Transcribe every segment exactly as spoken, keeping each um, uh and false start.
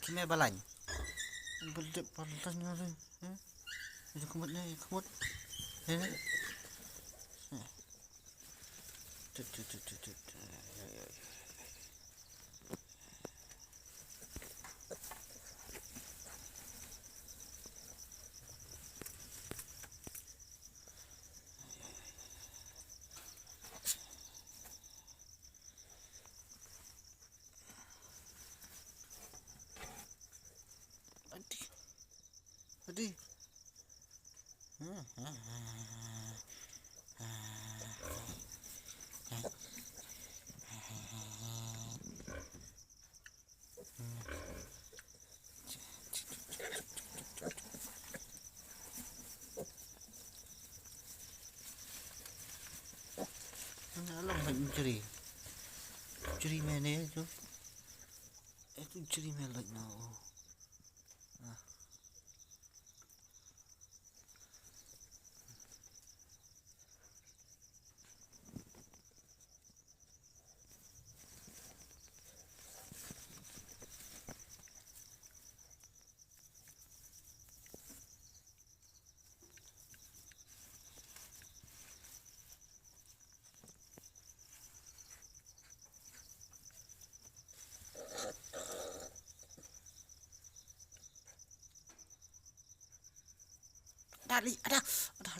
Ki me balai. Balai, balai, balai. Khmut ne, khmut. Tut, tut, tut, tut, tut. Adi. Adi. Alang ba jri. Jri mene tu. Itu jri me lek na. Dali, ada, ada.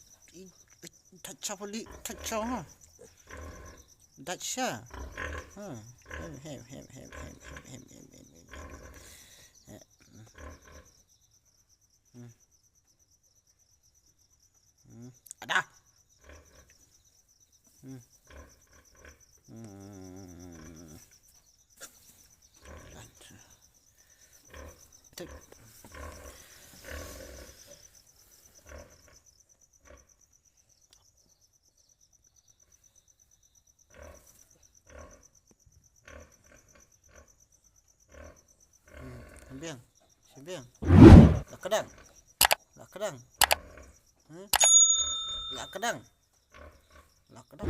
Dacha poli, dacha ha. Dacha. Ha. Hem, hem, hem. Eh, hmm. Hmm. Hmm. Ada. Hmm. Hmm. Tik. Hmm, biang. Biang. La kdang. La kdang. Hmm? La kdang. La kdang.